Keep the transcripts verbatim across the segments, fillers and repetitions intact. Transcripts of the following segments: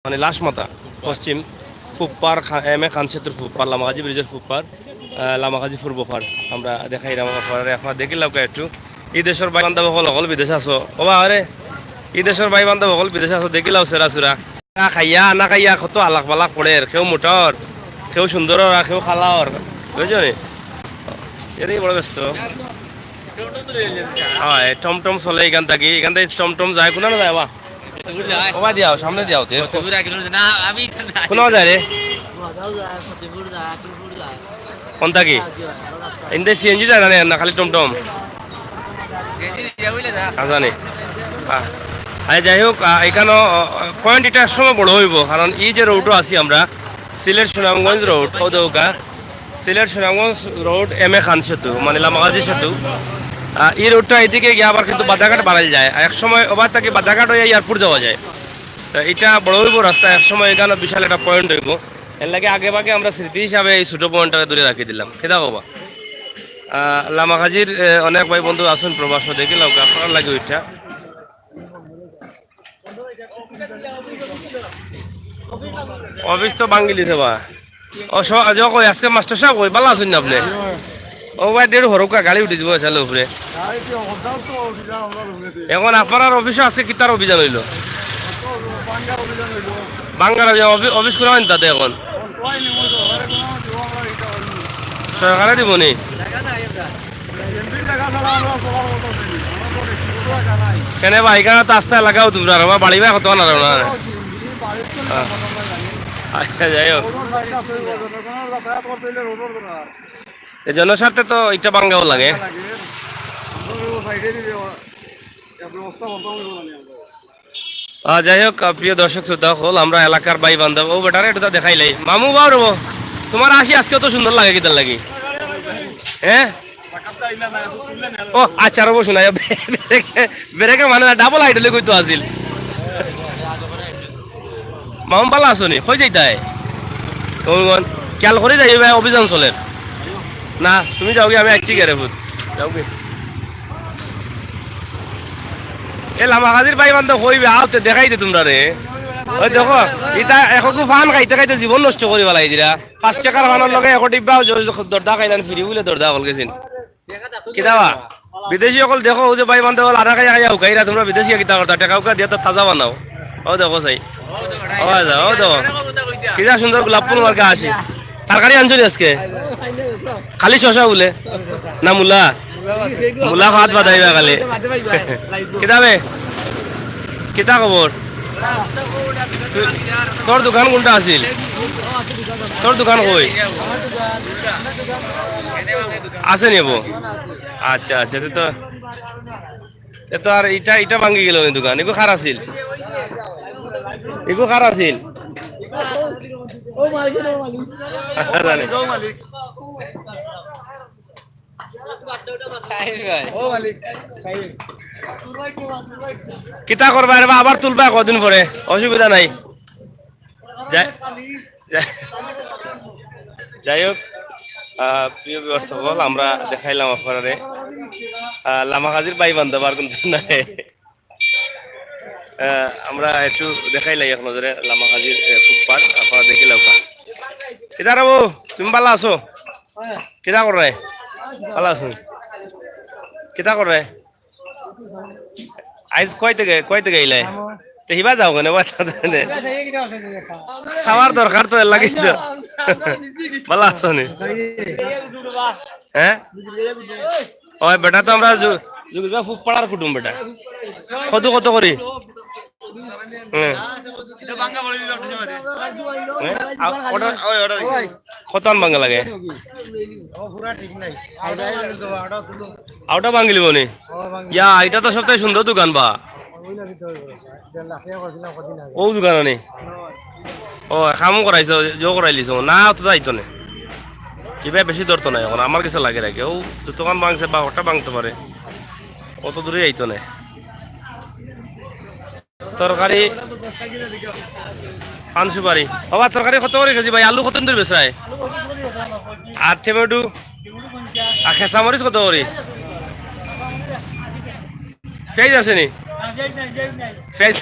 মানে লাশ মাথা, পশ্চিম ফুপ্পার খা-, এম এ খান সেতুর ফুপ্পার, লামাকাজি ব্রিজর ফুপ্পার, আহ, লামাকাজি পূর্ব পার। আমরা দেখাইরাম আপনারারে, আপনারা দেখিলাউক্কা একটু। ই দেশর ভাই বান্ধব অকল, অকল বিদেশ আছো। ও বা আরে, ই দেশর ভাই বান্ধব অকল বিদেশ আছো, দেখিলাও সেরা সুরা। না খাইয়া, না খাইয়া কত আলাক বালাক পড়ের, কেউ মোটা অর, কেউ সুন্দর অর, আর কেউ কালা অর। বুঝছো নি? এটাই বড় ব্যস্ত। হয়, টমটম চলে এখান থাকি, এখান থাকি টমটম যায়, কোনা না যায় বা? ও বা দিয়াও, সামনে দিয়াও, তে। না, আমি কোনা যায় রে? কোন থাকি? ইন্দে সিএনজি যায় না রে, না খালি টমটম? না জানি। আহ, আরে যাই হোক, আহ, এখানো, আহ, পয়েন্ট এটা এক সময় বড় হইব, কারণ এই যে রোডও আছি আমরা, সিলেট সুনামগঞ্জ রোড, ও দৌকা, সিলেট সুনামগঞ্জ রোড এম এ খান সেতু, মানে লামাগাজী সেতু। আহ, এই রোডটা এদিকে গিয়ে আবার কিন্তু বাদাঘাট বাড়াইল যায়, আর এক সময় ওবার থাকি বাদাঘাট হয়ে এয়ারপোর্ট যাওয়া যায়। তো এটা বড় হইব রাস্তা, এক সময় এখানে বিশাল একটা পয়েন্ট হইব। এর লাগে আগে ভাগে আমরা স্মৃতি হিসাবে এই ছোট পয়েন্টটাকে দূরে রাখি দিলাম। খেদা বাবা, আহ, লামাকাজির, আহ, অনেক ভাই বন্ধু আছেন প্রবাস, দেখি লাউক্কা, আপনার লাগে ওইটা। অফিস তো ভাঙ্গি দিতে বা। ও, স-, আজ কই, আজকে মাস্টার সাহেব কই, ভালা আছইন না আপনে? ও ভাই, দেড় হরকা গাড়ি উঠি যাবো, চলো উপরে। এখন আপনার অফিসে আজকে কিতার অভিযান হইল? বাঙ্গার অভি-, অফি-, অফিস খোলা হয়নি তাতে এখন? সরকারে দিব নি? কেনে বা, এখানে তো আস্তা লাগাও তোমরা, আর বাড়ি বা কত না না। হ্যাঁ। আচ্ছা, যাই হোক। এই জনস্বার্থে তো এটা বাঙ্গাও লাগে। আহ, যাই হোক, আহ, প্রিয় দর্শক শ্রোতা হকল, আমরা এলাকার ভাই বান্ধব, ও বেটারে এটা তো দেখাইলাই। মামু বাউ রবো, তোমার আসি আজকে তো সুন্দর লাগে, কিতার লাগি? হ্যাঁ? ও, আচ্ছা, রবো, শোনা যাবে। ব্রেকে মানে ডাবল হাইড্রোলিক হইতো আছিল। মামু ভালা আছো নি? কই যাইতায়? তুমি কোন? খেয়াল করি যাই ভাই, অভিযান চলের। না, তুমি যাওগি, আমি আইছি গেরে ভূত। যাওগি। এ লামাকাজির ভাই বান্ধব কইবে, আওতে দেখাই দে তোমরা রে। ওই দেখো, ইতা একগু ফান খাইতে খাইতে জীবন নষ্ট করি ফালাই দিরা। পাঁচ টাকার ফানর লগে এক ডিব্বা জ-, জ-, দরদা খাইলান, ফিরি বুলে দরদা হল গেছিন। কিতা বা? বিদেশি হকল দেখো, ওই যে ভাই বান্ধব হকল আধা খাইয়া খাইয়া হুকাইরা, তোমরা বিদেশি কিতা করতা? টেকা উকা দিয়া তো তাজা বানাও। ও দেখো চাই। ও যা, ও দেখো। কিতা সুন্দর গোলাপ ফুল মার্কা আসি। তরকারি আনছো নি আজকে? খালি শশা বুলে? না মূলা? মূলা ভাত বাদাইবা খালি। কিতা বে? কিতা খবর? তুই, তোর দোকান কোনটা আছিল? তোর দোকান কই? আছে নি বো? আচ্ছা, আচ্ছা, তো, তো, এ তো আর ইটা, ইটা ভাঙ্গি গেল নি দোকান। এগু কার আছিল? এগু কার আছিল? জানি। কিতা করবা রে বা, আবার তুলবা কদিন পরে, অসুবিধা নাই। যাই, যাই, যাই হোক, আহ, প্রিয় viewers সকল, আমরা দেখাইলাম আপনারে, আহ, লামাকাজির ভাই বান্ধব আর কিন্তু নাই। আহ, আমরা একটু দেখাইলাই এক নজরে লামাকাজির, আহ, ফুটপাত, আপনারা দেখিলাউক্কা। কিতা রে বো, তুমি ভালা আছো? কিতা কররায়? ভালা আছো? কিতা কররায়? আইজ কই থাকি, কই থাকি আইলায়? তে হিবা যাও কেনে? চাওয়ার দরকার তো, এর লাগি তো। ভালা আছো নি? হ্যাঁ? ওই বেটা তো আমরা জু-, জুগিরবা ফুটপাড়ার কুটুম বেটা। কত, কত করি? হ্যাঁ। হ্যাঁ? আ-, ওটা কত আন ভাঙ্গা লাগে? আউটা ভাঙ্গিলিব নি? ইয়া, এটা তো সবথেকে সুন্দর দোকান বা। ও দোকান নি? ও, কামও করাইছো, জো করাইলিছো। না, অত যাইতো না। ইবায় বেশি ধরতো না এখন, আমার কাছে লাগে রাখে। ও যতক্ষণ ভাঙছে বা ওটা ভাঙতে পারে, অত দূরে যাইতো না। তরকারি, পান সুপারি। বাবা, তরকারি কত করি কেজি ভাই? আলু কত দূর বেচরায়? আর টমেটো? আর খেসা মরিচ কত করি? পেঁয়াজ আছে নি? পেঁয়াজ?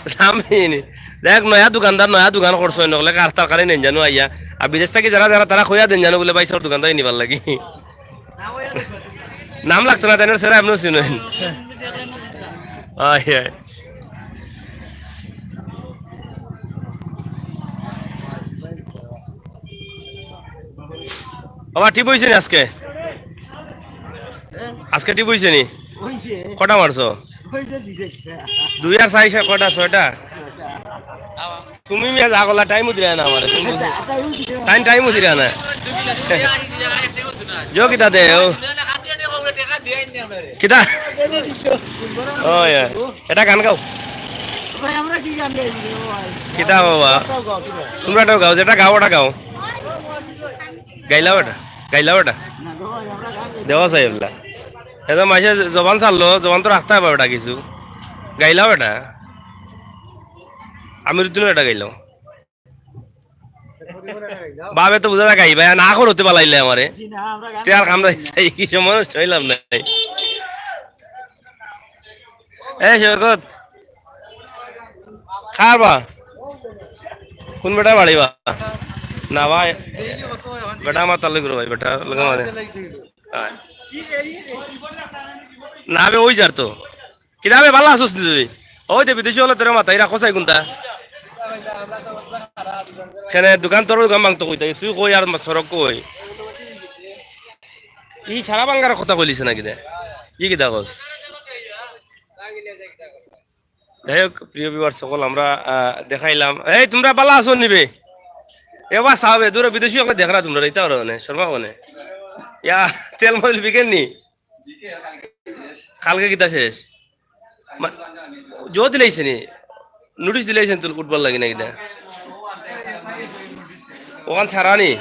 দাম নি। দেখ, নয়া দোকানদার, নয়া দোকান করছইন, নকলে কার তরকারি নেন জানো আইয়া। আর বিদেশ থাকি যারা যারা তারা কইয়া দেন জানো বুলে, "ভাই, সব দোকানদারি নিবার লাগি।" নাম লাগতো না, তাইনর চেহারা এমনেও চিনইন। অয়, অয়। বাবা, টিপ অইছে নি আজকে? আজকে টিপ অইছে নি? অইছে। কটা মারছো? অইছে দুই চাইরটা। দুই আর চাইর কটা? ছয়টা? ছয়টা। তুমি মিয়া যা করলা, টাইমও দিলা না আমারে। তুমি আচ্ছা, আচ্ছা, অইছে। টাইম, টাইমও দিলা না। যো কিতা দে, ও। কিতা? অয়, অয়। এটা গান গাও। ভাই, আমরা কি গান গাইবো রে ভাই? কিতা বাবা? গাও, গাও, গাও। তুমরা এটাও গাও, যেটা গাও, ওটা গাও। গাইলাও এটা, গাইলাও এটা। না গো ভাই, আমরা গান গাইবো। দেওয়া চাই এগুলা। এটা মাঝে জবান ছাড়লো, জবান তো রাখতে হবে ওটা কিছু। গাইলাও এটা। আমিরুদ্দিনও এটা গাইলাও। বাবে তো বুঝা যায় গাইবা, না করতে বালাইলে আমারে। জি না, আমরা গান তে আর কাম নাই, কি সময় নষ্ট অইলাম নাই। এ শওকত, কার বা? কোন বেটা বাড়ি বা? না ভাই, বেটা আমার তালুক রে ভাই, বেটা লগে মারে। অয়। না বে, ওই যার তো। কিতা বে, বালা আছস নি তুই? ওই যে বিদেশি অকলে তোরে মাতা, ইরা কসাই কুনটা? কেনে দোকান তোর দোকান ভাঙতো কইতা, তুই কই আর সড়ক কই? ই সারা বাঙ্গার কথা কইলিছে না কিতা? ই কিতা কস? যাই হোক, প্রিয় viewers সকল, আমরা, আহ, দেখাইলাম। এই, তুমরা বালা আছো নি বে? এ বা চাও বে, দূরে বিদেশি অকলে দেখরা তুমরা, ইতা করো নে, শর্মা অনে। ইয়া, তেল মইল বিকেন নি? কালকে কিতা শেষ? মা-, জো দিলাইছে নি? নোটিশ দিলাইছে নি তুল উঠবার লাগি না কিতা? অখান সারা নি?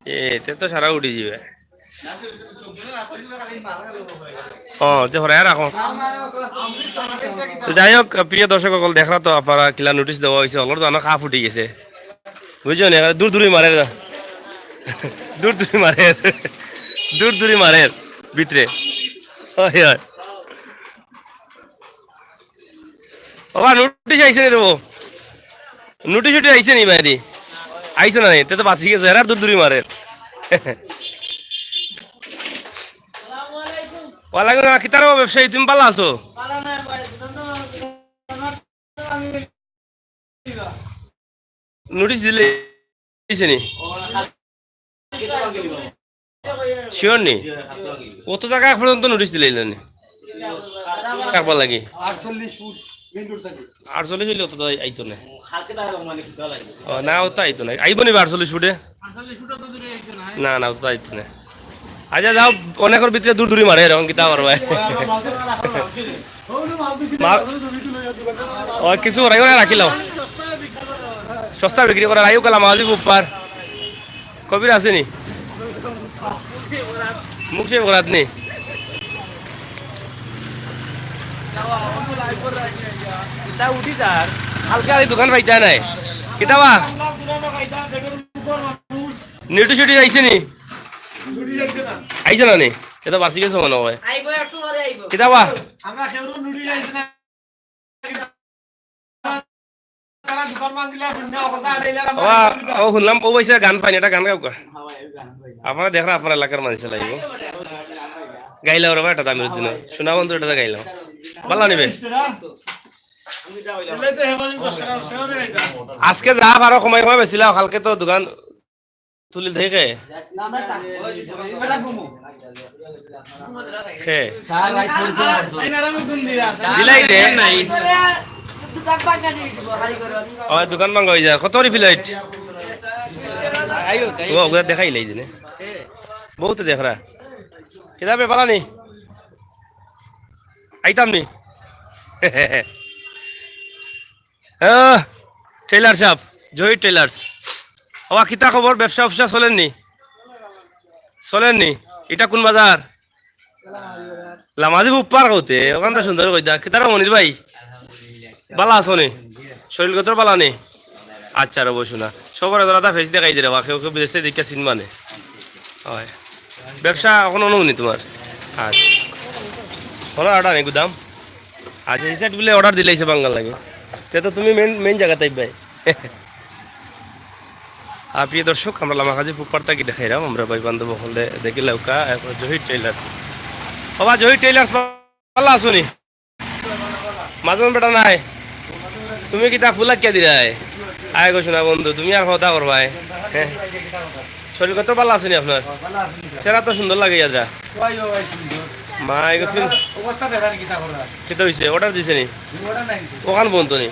এ, তে তো সারা উঠি যাইবে। ও, তে হরাইয়া রাখো। তো যাই হোক, প্রিয় দর্শক অকল, দেখরা তো আপনারা কিলা নোটিশ দেওয়া অইছে, অকলর জানো কাপ উঠি গেছে। বুঝছো নি? দূর দূরই মারের। দূর দূরই মারের। দূর দূরই মারের ভিতরে। অয়, অয়। বাবা, নোটিশ আইছে নি রে বাবু? নোটিশ উটিশ আইছে নি বাইরে? আইছে না নি? তে তো বাঁচি গেছে, এরা দূর দূরই মারের। ওয়ালাইকুম আসসালাম, কিতা রে বাবু ব্যবসায়ী, তুমি বালা আছো? নোটিশ দিলাইছে নি? শিওর নি? অত জাগা এক পর্যন্ত নোটিশ দিলাইলা নি? রাখবার লাগি। আটচল্লিশ ফুট মেইন রোড থাকি। আটচল্লিশ অইলে অত আইতো না। ও, না, অত আইতো না। আইবো নি বা আটচল্লিশ ফুটে? না, না, অত আইতো না। আচ্ছা, যাও, অনেকর ভিতরে দূর দূরই মারে, এরকম কিতা মারবা? মা-, ও, কিছু ওরাই ওরা রাখিলাও। সস্তা বিক্রি করার আইও কালা মাঝি উপর। কবির আছে নি? মুখ সে বরাত নি? কিতা উঠি যার? কালকে আর এই দোকান পাইতা নাই। কিতা বা? নোটিশ উটিশ আইছে নি? আইছে না নি? এটা বাঁচি গেছে মনে হয়। আইবো, একটু পরে আইবো। কিতা বা? আমরা কেউরও নোটিশ আইছে না। তারা দোকান ভাঙিলা, বুঝনা, কথা আড়াইলা, আমরা বাবা, ও শুনলাম, ও বইছে গান পাইন, এটা গান গাউক্কা। আপনারা দেখরা, আপনার এলাকার মানুষ লাগবো। গাইলাও রে বা, এটা তো আমিরুদ্দিন। শোনা বন্ধু, এটা তো গাইলাও। বালা নিবে। আজকে যা পারো কমাই কমাই বেচিলাও, কালকে তো দোকান তুলি দেখে। খে। দিলাই দে। ও, দোকান ভাঙ্গা অই যায়। কত করি প্লেট? ও, ওগুলা দেখাইলাই দিনে। বহুত দেখরা। কিতাবে বালা নি? আইতাম নি? আহ, টেইলার সাব, জহির টেইলার্স। ওবা, কিতা খবর? ব্যবসা-উবসা চলের নি? চলের নি? ইটা কোন বাজার? লামাজি ফুপ্পার কওতে, অখানতা সুন্দর কইতা। কিতা রে মনির ভাই? বালা আছো নি? শরীরগতর বালা নি? আচ্ছা, রবো শোনা। সবর এদারা তা face দেখাই দিরে, বাকি ওকে বিদেশ থাকি দেখিয়া চিনবা নে। অয়। ব্যবসা অখন অনো নি তুমার? আচ্ছা। অনো order নি গুদাম? আচ্ছা, এই side বুলে order দিলাইছে বাঙ্গার লাগি। তে তো তুমি মেইন, মেইন জাগাত আইবায়। আর প্রিয় দর্শক, আমরা লামাকাজি ফুটপাত থাকি দেখাইরাম, আমরা ভাই বান্ধব অকলে দেখিলাউক্কা, এরপর জহির টেইলার্স। বাবা, জহির টেইলার্স, ভালা আছো নি? মাজন বেটা নাই, তুমি কিতা ফুলা কিয়া দিরায়? আয় গো সোনা বন্ধু, তুমি আর কথা করবায়? হ্যাঁ, শরীর কত ভালা আছে নি আপনার? চেহারা তো সুন্দর লাগে ইয়াদরা। মাই গো, ফির অবস্থা দেখেন কিতা করা। কিতা হইছে? অর্ডার দিছে নি? অর্ডার নাই। ওখান বন্ধ নি?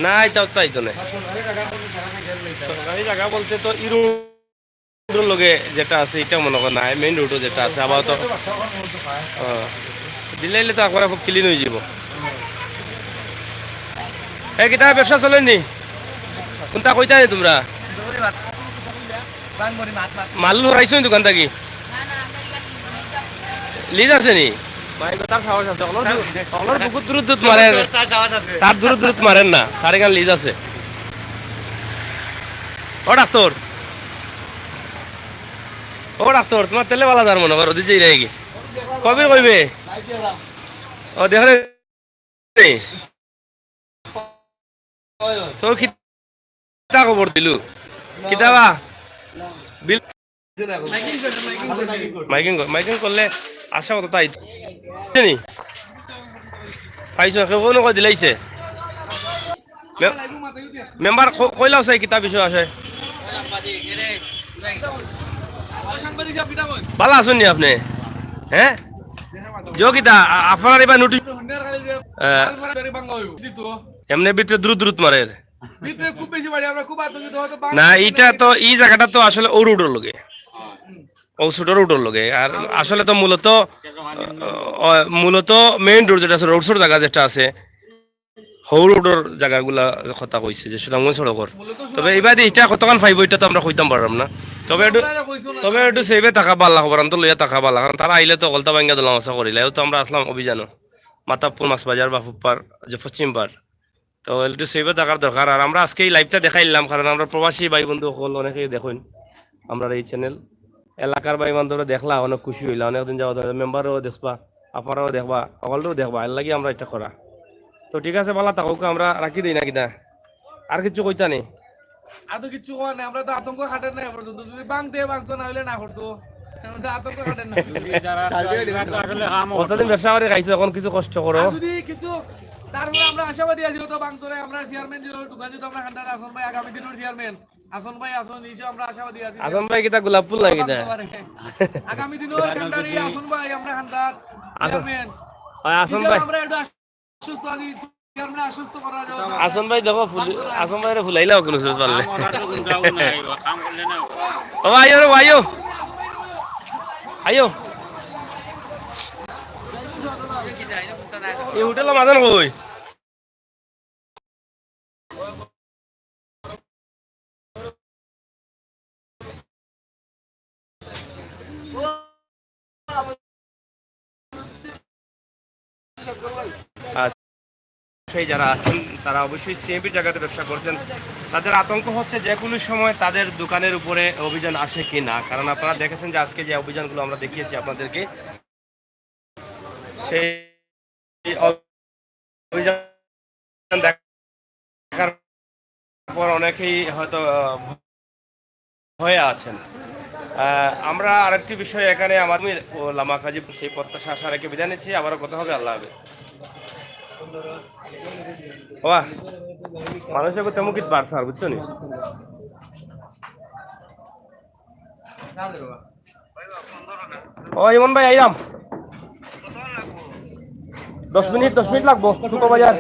না, এটা তো আইতো না। সরকারি জায়গা বলতে তো ই রোডর লগে যেটা আছে, এটা মনে কর না, মেইন রোডও যেটা আছে, আবার তো, হ্যাঁ। দিলাইলে তো একবারে খুব ক্লিন হয়ে যাব। এ, কিতা ব্যবসা চলেনি? কোনটা কইতা নি তোমরা? মাল লইরাইছো নি দোকান থাকি? লিজ আছে নি? ভাই, তার সাহস আছে। অকলর দু-, অকলর বুকুত দুরুত দুরুত মারের। তার সাহস আছে। তার দুরুত দুরুত মারের না। তার এখান লিজ আছে। ও ডাক্তার। ও ডাক্তার, তোমার তেলে বালা যার মনে করো, দিছে ইরাই কি? কবির কইবে? ও, দেখরে। তো কিতা খবর দিলু? কিতা বা? বিল-, মাইকিং কর, মাইকিং করলে আশা কত তাই। নি? পাইছো, কেউ কোনো কই দিলাইছে? মে-, মেম্বার ক-, কইলাও চাই কিতা বিষয় আছে? ভালা আছইন নি আপনে? হ্যাঁ? যে কিতা, আ-, আপনার এবার নোটিশ, আহ, এমনে ভিতরে দ্রুত দ্রুত মারের। ভিতরে খুব বেশি বাড়ি, আমরা খুব আতঙ্কিত, হয়তো বাংলা না, ইটা তো, ই জাগাটা তো আসলে ও রোডর লগে, ও ছোট রোডর লগে। আর আসলে তো মূলত, আহ, মূলত মেইন রোড যেটা আছে, রোড শোর জাগা যেটা আছে, হৌ রোডর জাগাগুলা কথা কইছে যে সুনামগঞ্জ সড়কর। তবে ইবাদি ইটা কতখান পাইবো, ইটা তো আমরা কইতাম পারলাম না। তবে একটু, তবে একটু সেভে থাকা বালা খবর, আমি তো লইয়া থাকা বালা, কারণ তারা আইলে তো গলতা ভাঙ্গা দোলা মাছা করিলা। এও তো আমরা আসলাম অভিযানও, মাতাবপুর মাছ বাজার বা ফুপ্পার যে পশ্চিম পার। তো একটু সেভে থাকার দরকার। আর আমরা আজকে এই লাইভটা দেখাইলাম, কারণ আমরা প্রবাসী ভাই বন্ধু অকল অনেকেই দেখইন আমরার এই চ্যানেল। এলাকার ভাই বান্ধবরা দেখলা, অনেক খুশি হইলা। অনেকদিন যাওয়া মেম্বারও দেখবা, আপনারাও দেখবা, অকলরেও দেখবা, এর লাগি আমরা এটা করা। তো ঠিক আছে, বালা থাকউক্কা, আমরা রাখি দেই না কিতা? আর কিছু কইতা নি? আর তো কিচ্ছু কওয়ার নাই, আমরা তো আতঙ্ক খাটের না এ পর্যন্ত। যদি ভাঙতে ভাঙতো, না হইলে না করতো। আমরা তো আতঙ্ক খাটের না। কতদিন ব্যবসা করি খাইছো, এখন কিছু কষ্ট করো। আর যদি কিছু, তারপরে আমরা আশাবাদী আছি, তো ভাঙতো না। আমরা চেয়ারম্যান যে দোকান, যেহেতু আমরা হান্ডার আছন ভাই, আগামী দিনের চেয়ারম্যান আছন ভাই, আছন, এই সব আমরা আশাবাদী আছি। আছন ভাই কিতা গোলাপ ফুল নাকি না? আগামী দিনের কান্ডারি আছন ভাই, আমরা হান্ডার আছন, চেয়ারম্যান। ওই আছন ভাই। আমরা একটু আশ্বস্ত আছি, চেয়ারম্যান আশ্বস্ত করা যাও। আছন ভাই দেখো, ফুল-, আছন ভাইরে ফুলাইলাও কোনো সুরত পারলে। ও ভাই, ও রে ভাই, ও। আইও। এই হোটেলর মাঝে কই? আর সেই যারা আছেন, তারা অবশ্যই সিএমপির জায়গাতে ব্যবসা করছেন। তাদের আতঙ্ক হচ্ছে যে কোনো সময় তাদের দোকানের উপরে অভিযান আসে কি না, কারণ আপনারা দেখেছেন যে আজকে যে অভিযানগুলো আমরা দেখিয়েছি আপনাদেরকে, সেই অভিযান দেখার পর অনেকেই হয়তো, আহ, ভয়ে আছেন। আহ, আমরা আরেকটি বিষয় এখানে আমাদের লামাকাজি সেই প্রত্যাশা আশা রেখে বিদায় নিচ্ছি। আবারও কথা হবে। আল্লাহ হাফেজ। বাহ, মানুষ এখন তেমন কিছু বাড়ছে আর, বুঝছো নি? ও ইমন ভাই, আইরাম। দশ মিনিট, দশ মিনিট লাগবো, টুকো বাজার।